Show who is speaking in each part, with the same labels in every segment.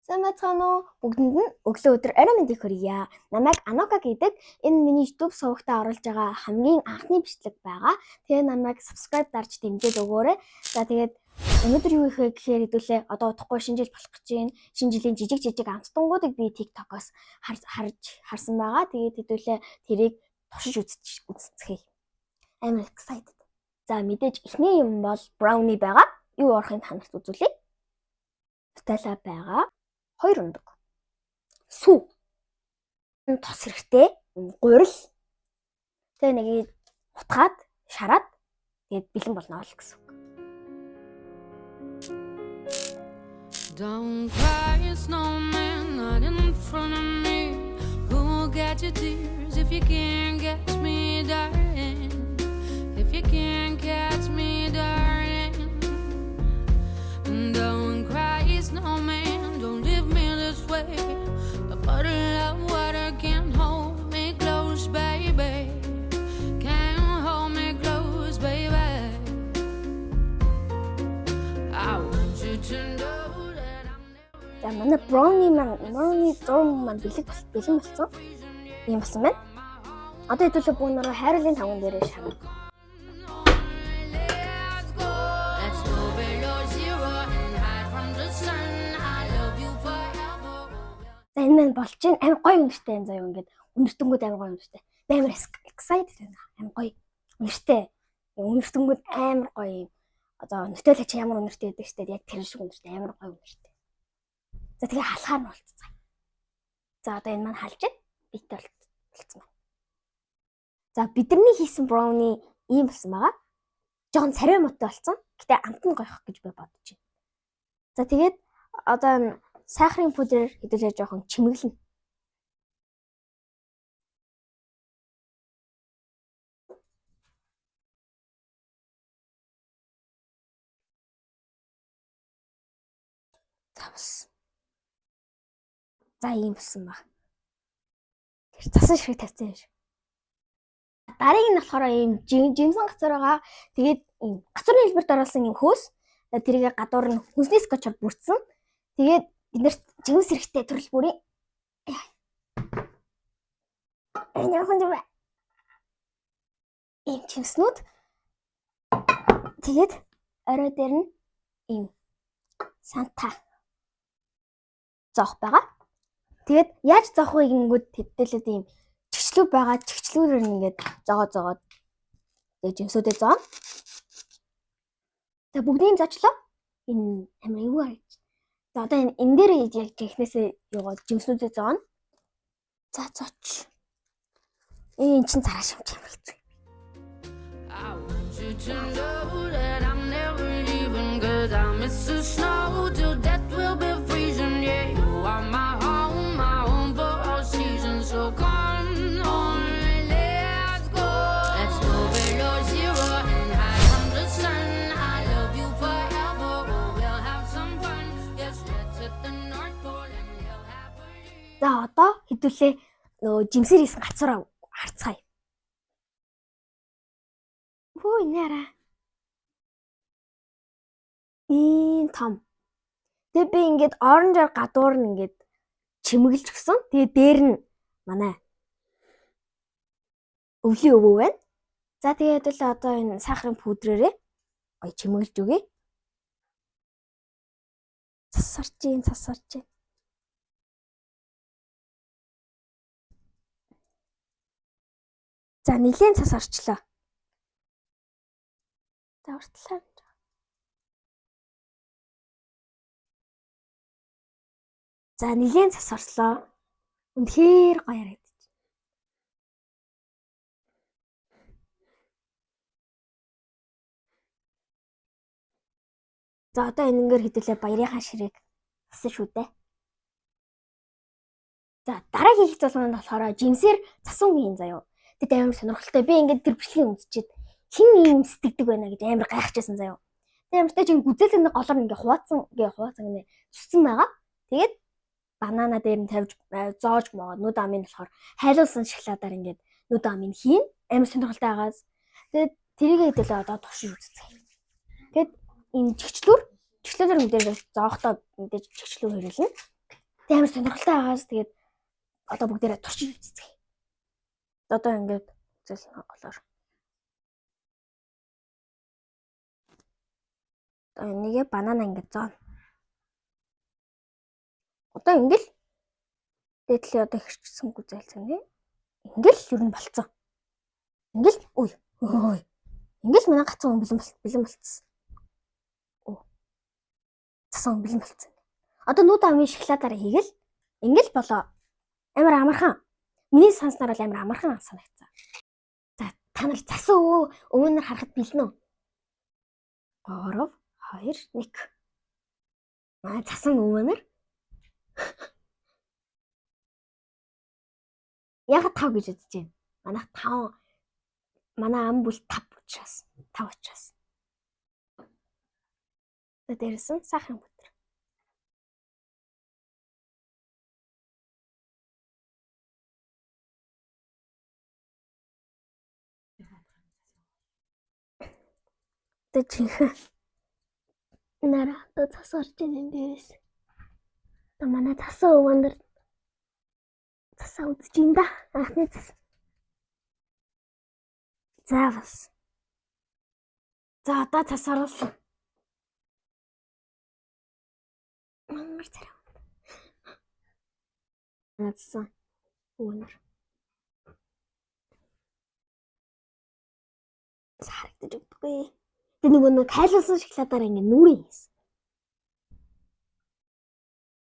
Speaker 1: Сайн байцгаана уу? Бүгдэнд нь өглөө өдөр орой мэндийг хүргье. Намайг Анока гэдэг. Энэ миний YouTube сувагтаа оруулж байгаа хамгийн анхны бичлэг байгаа. Тэгээ намайг subscribe дарж дэмжиж өгөөрэй. За, тэгээд өнөөдөр юу хийх вэ гэхээр хэдүүлээ одоо удахгүй шинэ жил болох гэж байна. Шинэ жилийн жижиг жижиг амттангуудыг би TikTok-оос харж харсан байгаа. Тэгээд хэдүүлээ тэрийг туршиж үзцгээе. Амар excited. За, мэдээж эхний юм бол brownie байгаа. Юу орохыг та нарт үзүүлье. Nutella байгаа. Хоёр өндөг. Сүү. Тос хэрэгтэй. Гурил. Тэгээ нэг хутгаад шараад тэгээд бэлэн болно л гэсэн үг.
Speaker 2: Don't cry, snowman, not in front of me. Who will catch your tears if you can't catch me, darling? If you can't catch me, darling. Don't cry, snowman, don't leave me this way. A bottle of water can't hold me close, baby. Can't hold me close, baby. I want you to know that I'm never
Speaker 1: За, манай brownie маань, brownie зурм маань бэлэг бэлэн болсон. Ийм болсон байна. Одоо хэдүүлээ бүүнөрөө хайруулын таван дээрээ шарна.
Speaker 2: Let's go. Let's go below zero and hide from the sun. I love you forever.
Speaker 1: За, энэ маань болж байна. Амар гоё үнэртэй юм заяа, ингээд үнэртэнгүүд амар гоё үнэртэй. Би амар excited байна. Амар гоё үнэртэй. Үнэртэнгүүд амар гоё юм. Одоо Nutella чи ямар үнэртэй байдаг штэ, яг тэр шиг үнэртэй, амар гоё үнэртэй. За, тэгээ халахаар нь болцгаая. За, одоо энэ маань халж байна. Битээ болцсон байна. За, бидний хийсэн brownie ийм болсон байгаа. Жохон царай муутай болсон. Гэтэ амт нь гоёх гэж би бодож байна. За, тэгээд одоо энэ сахарын пудрээр хэдүүлээ жоохон чимэглэнэ. За, бас. За, ийм болсон ба. Тэр цасан шиг тавьсан юм шиг. Дараагийн нь болохоор ийм жимсэн гацуур байгаа. Тэгээд ийм гацуурын хэлбэрт оруулсан ийм хөөс. Тэрийг гадуур нь хүнсний скотчоор бүрдсэн. Тэгээд биднэрт жимс хэрэгтэй, төрөл бүрийн. Энэ яг хүн юм. Ийм жимснүүд. Тэгээд орой дээр нь ийм Санта зоох байгаа. Тэгээд яаж зоох вэ гингүүд тэдэлээд ийм чигчлүү байгаа. Чигчлүүрээр нь ингээд зоогоо зоогоод тэгээд жимсүүдээ зоно. За, бүгдийг зочлоо. Энэ амар эвгүй харагдаж. За, одоо энэ дээр яг жинхнээсээ юугаа жимснүүдээ зооно. За, зоч. Энэ чин цараа шимч юм хэцүү.
Speaker 2: I want you to know that I'm never leaving. 'Cause I miss the snow till death will be freezing. Yeah, you are my home for all seasons. So come on, let's go. Let's go below zero and hide from the sun. I love you forever. Oh, we'll have some fun. Yes, let's hit the North Pole and live happily.
Speaker 1: За, одоо хэдүүлээ нөгөө жимсээр хийсэн гацуураа харцгаая. Хөө, энэ араа. Ийм том. Тэгээ би ингээд orange аар гадуур нь ингээд чимэглэж өгсөн. Тэгээ дээр нь манай өвлийн өвөө байна. За, тэгээд л одоо энэ сахарын пудрээрээ гоё чимэглэж өгье. Цас сарж гин, цас сарж гин. За, нилээн цас орчлоо. За, уртлаа. За, нилээн цас орслоо. Үнэхээр гоё харагдаж. За, одоо энэнгээр хэдүүлээ баярынхаа ширээг зассан шүү дээ. За, дараагийн хийх золгонд болохоор жимсээр цасан хийн заяо. Тэд амар сонирхолтой. Би ингээд тэр бичлэгийг үзчихэд хэн ийм сэтгэдэг байна гэж амар гайхажсэн заяо. Тэгээ амартай чинь гүзээлэг нэг голоор ингээ хуваацсан гээ хуваацсан гинэ цуцсан байгаа. Тэгээд банана дээр нь тавьж зоож могоод нүд амын болохоор хайлуулсан шоколадаар ингээд нүд амын хийн. Амар сонирхолтой байгаас. Тэгээд тэрийг хэдүүлээ одоо туршиж үзцгээе. Тэгээд энэ чигчлүүр чигчлүүрээр мэдээж зоохдоо мэдээж чигчлүүр хэрэглэнэ. Тэг амар сонирхолтой байгаас тэгээд одоо бүгдээрээ туршиж үзцгээе. Одоо ингээд үзэл голоор. Одоо энийгээ банана ингээд зоно. Одоо ингээл дээдлээ одоо хэрчсэнгүй зайлцсан нэ. Ингээл ер нь болцсон. Ингээл үй ой. Ингээл манай гацсан хүн бэлэн болцсон. Оо. Цасан хүн бэлэн болцсон. Одоо нүд амын шоколадаараа хийгээл ингээл болоо. Амар амархан. Миний санснаар бол амар амархан санагцсан. За та нар цасан өвөө өвөөнөр харахад бэлэн үү? 3 2 1. Манай цасан өвөөнөр Яг 5 гэж бодож байна. Манайх 5 манай ам бүл 5 учраас 5 учраас. Одоо дээрээс нь сахарын бүдэр. Одоо жинхэнэ нараа одоо цас орж ийн энэ дээрээс. Одоо манай цасан өвөн дээр цасаа үзэж ин да. Анхны цас. За бас. За одоо цас оруулсан. Мангар царай. Наадсан. Өвөнөр. Харагдаж өгдөггүй. Тэг нөгөө нэг хайлуулсан шоколадаар ингэ нүрийн хийсэн.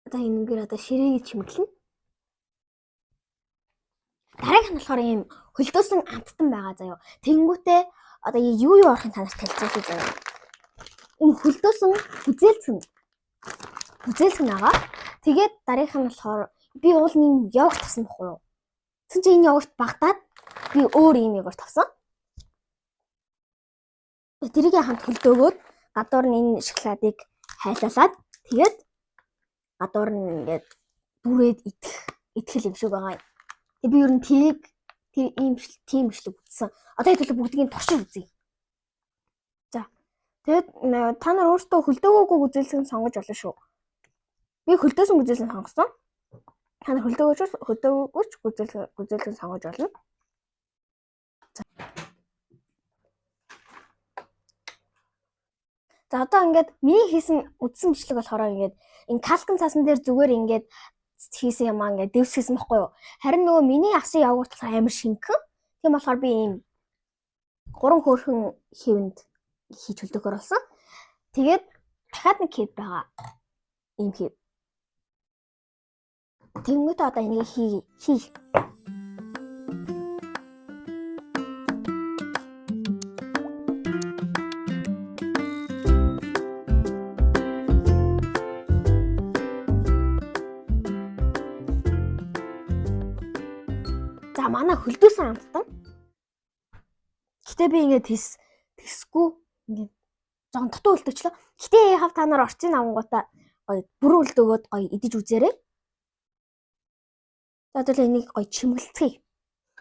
Speaker 1: Одоо энэгээр одоо ширээг чимэглэнэ. Дараагийнх нь болохоор ийм хөлдөөсөн амттан байгаа заяо. Тэнгүүтээ одоо юу юу орохын танаас танилцуулъя заяо. Ийм хөлдөөсөн хүзээлцэн байгаа. Тэгээд дараагийнх нь болохоор би уул нь йогурт авсан байхгүй юу? Тэгсэн чинь энэ йогурт багтаад би өөр ийм йогурт авсан. Тэрийг хамт хөлдөөгөөд гадуур нь энэ шоколадыг хайлуулад тэгээд гадуур нь ингээд дүрээд идэх юм шиг байгаа юм. Тэгээд би ер нь тэр ийм тийм бичлэг үзсэн. Одоо хэдүүлээ бүгдийг туршиж үзье. За. Тэгээд та нар өөрсдөө хөлдөөгөөгүй гүзээлзгэн сонгож болно шүү. Би хөлдөөсөн гүзээлзгэн сонгосон. Та нар хөлдөөгөөч гүзээлзгэн сонгож болно. За одоо ингээд миний хийсэн үзсэн бичлэг болохоор ингээд энэ калкан цаасан дээр зүгээр ингээд хийсэн юм аа ингээд дэвс хийсэн байхгүй юу. Харин нөгөө миний авсан йогурт болохоор амар шингэн. Тийм болохоор би ийм 3 хөөрхөн хэвэнд хийж хөлдөөхөр болсон. Тэгээд дахиад нэг хэв байгаа. Ийм хэв. Тэнгүүтээ одоо энийг хий. За манай хөлдөөсөн амттан. Гэтэ би ингээд тэсгүй ингээд жоохон дутуу хөлдөөчлөө. Гэтэ яхав та нар орцын авангуудаа гоё бүрэн хөлдөөгөөд гоё идэж үзээрэй. За тэгэл энийг гоё чимгэлцгээе.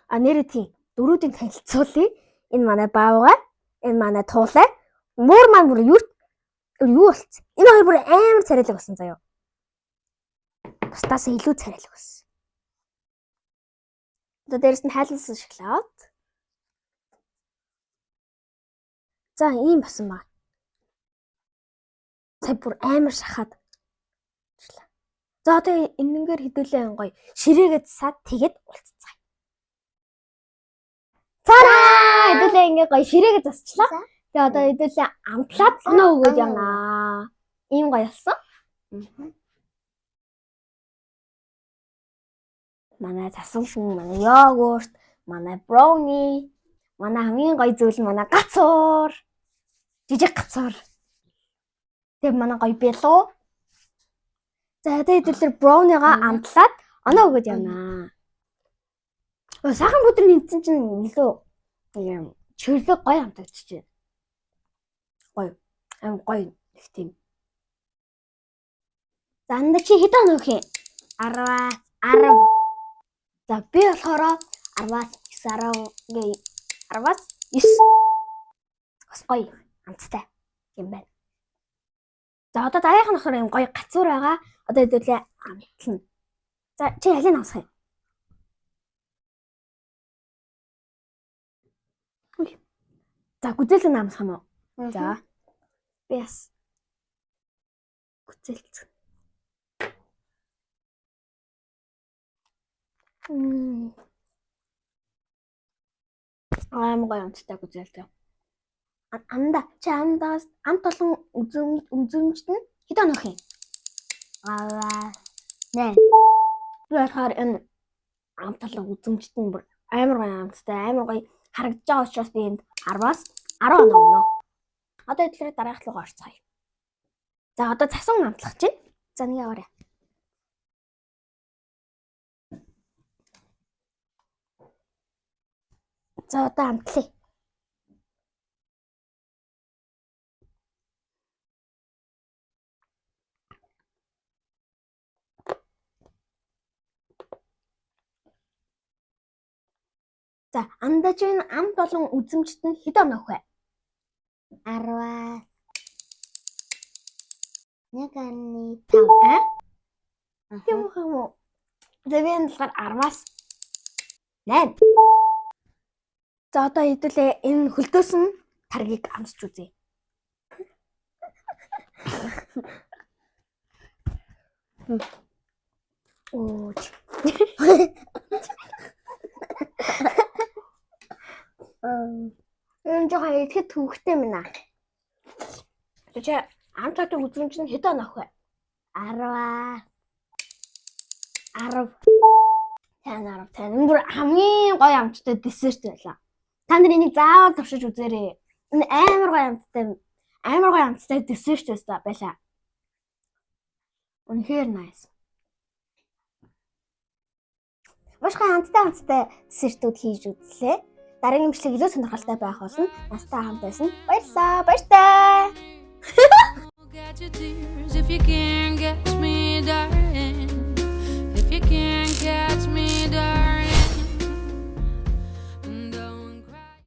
Speaker 1: А нэрээ тийм дөрүүдийн танилцуулъя. Энэ манай баавгай, энэ манай туулай. Муур маань бүр юу болцсон. Энэ хоёр бүр амар царайлаг болсон заяа. Бусдаас илүү царайлаг болсон. Одоо дээрэс нь хайлуулсан шоколад. За ийм болсон ба. Сая бүр амар шахаад. За одоо энэнгээр хэдүүлээ гоё ширээгээ засаад тэгээд уулзцгаая. Цараа хэдүүлээ ингээ гоё ширээгээ засчлаа. Тэгээ одоо хэдүүлээ амтлаад оноо өгөөд явнаа. Ийм гоё болсон. Манай цасан хүн, манай йогурт, манай брауни, манай хамгийн гоё зүйл нь манай гацуур. Жижиг гацуур. Тэгээ манай гоё бэлүү. За одоо хэдүүлэр браунигаа амтлаад оноо өгөөд явнаа. Сайхан бүдэр нэмсэн чинь илүү юм чиглэг гоё амтагдчихжээ. Гоё. Аим гоё их тийм. За анда чи хэдэн оноо өгөх юм? 10 10. За би болохоор 10-аас 9 10 10-аас 9. Бас гоё амттай юм байна. За одоо дараагийнх нь болохоор юм гоё гацуур байгаа. Одоо хэдүүлээ амтлана. За, чи алийг амсах юм? Үгүй. За, гүзээлзгэнэ амсах юм уу? За. Би бас гүзээлзгэнэ. Амар гоё амттай гүзээлзгэнэ. Анда чи амдаас амт олон үзэмжт нь хэд онох юм?
Speaker 3: 10-аас 8.
Speaker 1: Би болохоор энэ амт олон үзэмжт нь бүр амар гоё амттай, амар гоё харагдаж байгаа учраас би энд 10-аас 10 оноо өгнө. Одоо эдлэрээ дараагийнх руу орцгоё. За, одоо цасан амтлах чинь. За, нэг яваарай. За, одоо амтлая. За, андаж энэ амт болон үзэмжт нь хэд оноо өгөх вэ?
Speaker 3: 10-аас 1.5.
Speaker 1: Аа? Тийм үү юм уу? За, би энэ болохоор 10-аас 8. За, одоо хэдүүлээ энэ хөлдөөсөн таргийг амсч үзье. Ууч. Энэ жоохон идэхэд төвхтэй мэнэ. Чи амт хотын үзэмж нь хэд оноо өгөх вэ?
Speaker 3: 10-аас 10.
Speaker 1: 10 10 10. Энэ бүр хамгийн гоё амттай десерт байлаа. Та нар энийг заавал туршиж үзээрэй. Энэ амар гоё амттай, амар гоё амттай десерт байсан байлаа. Үнэхээр nice. Маш гоё амттай амттай десертүүд хийж үзлээ. Дараагийн бичлэг илүү сонирхолтой байх болно. Настай хамт байсан. Баярлалаа. Баяртай.
Speaker 2: Catch your tears if you can't catch me, darling.